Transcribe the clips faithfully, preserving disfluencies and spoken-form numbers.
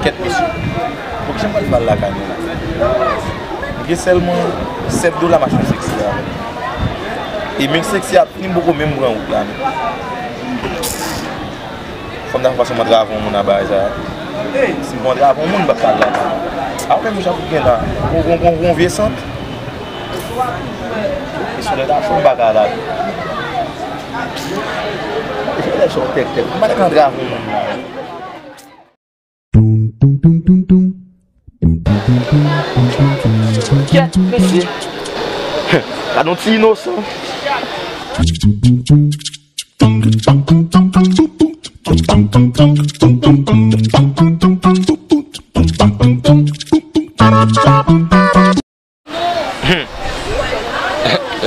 Kèt mesye. Bon, kijan m pral fè al lakay mwen la? M gen sèlman sèt dola m achte yon seksi la. E menm seksi a fini, m poko menm pran wout la menm. Fò m ta fè fason m antrave yon moun nan bagay sa. Si m pa antrave yon moun, m p ap pale la. A, men mouch ap gen la. Gon, gon, gon, gon vye sant. E sou lè ta fè m bagay la. E se lè sou tèk tèk. M pa t antrave yon moun la. Kèt, mesye. Gade yon ti inosan.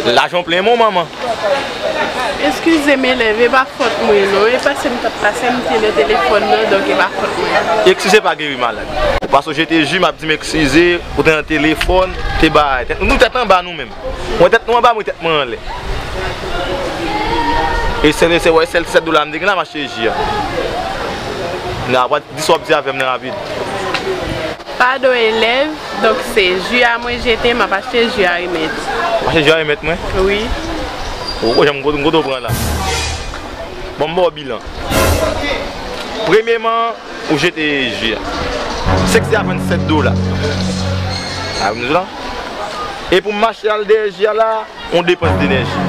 Lajan w plen mon manman. Eskize m elèv, e pa fòt mwen non. E pase m t ap pase, m te nan telefòn nan, donk e pa fòt mwen. Eskize pa geri malad. Ou pa sonje te ji, m ap di m eskize, ou te nan telefòn, te bay. Tèt nou, nou tèt anba nou menm. Mwen tèt nou anba, mwen tèt mwen anlè. E sèl, e sèl, wè, sèl sèt dola m te gen la, m achte ji a. Nan, w ap di sa w ap di avè m nan rapid. Padon elèv, donk se ji a mwen jete, m ap achte ji a remèt. W achte ji a remèt mwen? Wi. Ou, ou, janm kote, kote w pran la. Bon, m ba w bilan. Premyeman, ou jete ji a. Seksi a vann sèt dola. A, m di w la. E pou m mache al dèyè ji a la, yon depans denèji.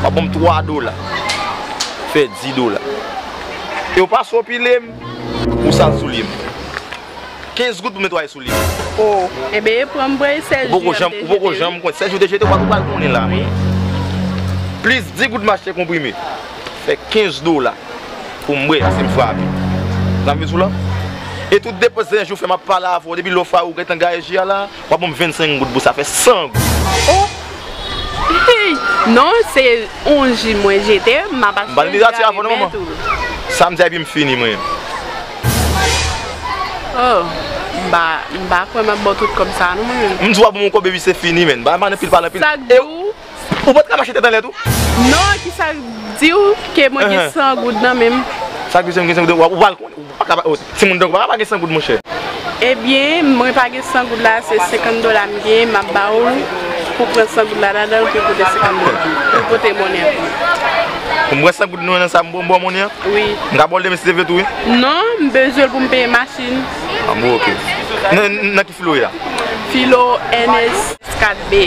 W ap ban m twa dola. Fè dis dola. E w pase w pile m, ou sal soulye m. Kenz goud pou m netwaye soulye. O. Enben, e pran m bwè, e sèl ji a m te jete. Ou poko janm, ou poko janm konn. Sèl ji w te jete, w pral konnen la. Wi. Plis dis goud m achte konprime. Fè kenz dola pou m bwè, paske m frape. Sa m vin sou la. E tout depans jou fè m ap pale avè w, depi lè w fwa ou gentan gaye ji a la, w ap ban m vennsenk goud pou sa, fè san goud. O! Hey! Non, se yon ji mwen jete, m ap achte yon ji a remèt ou. Sa m di a epi m fini mwen. Oh, m pa, m pa kwè m ap ba w tout kòb sa a non mwen menm. M di w ap ban m yon kòb epi se fini, menn. Ba m pa nan pil pale anpil. Sa k di w? Ou pa t ka mache tèt anlè tou? Non, kisa k di w ke mwen gen san goud nan men m? Sa k di w se m gen san goud, ou pral konnen, ou pa ka, timoun tankou w pa ka pa gen san goud, monchè. Ebyen, mwen pa gen san goud la, se senkant dola m gen, m ap ba w l pou pran san goud la ladan l, pou pote senkant dola, pou pote monnen an. Pou m pran san goud nan sa, m ba w monnen an? Wi. M ka ba w l demen si te vle tou, wi. Non, m bezwen l pou m peye machin. A, bon, oke. Nan, nan ki filo w ye a? Filo N S kat B.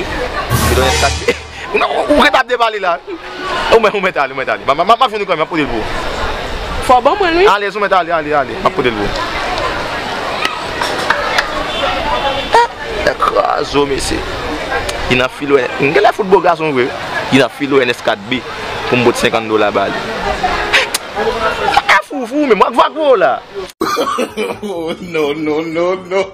Filo N S kat B. Ou, ou, ou ret ap depale la. Ou mèt, ou mèt ale, ou mèt ale. M, m, m, m ap jwenn ou kanmenm, m ap pote l pou ou. Fò ban mwen l, wi. Alèz, ou mèt ale, ale, ale. M ap pote l pou ou. Nèg kraze w, mesye. Li nan filo, m genlè fout bo gason vre. Li nan filo N S kat B pou m pot senkant dola ba li. Kaka foufou, men m ak vag vre w la. Oh, no, no, no, no.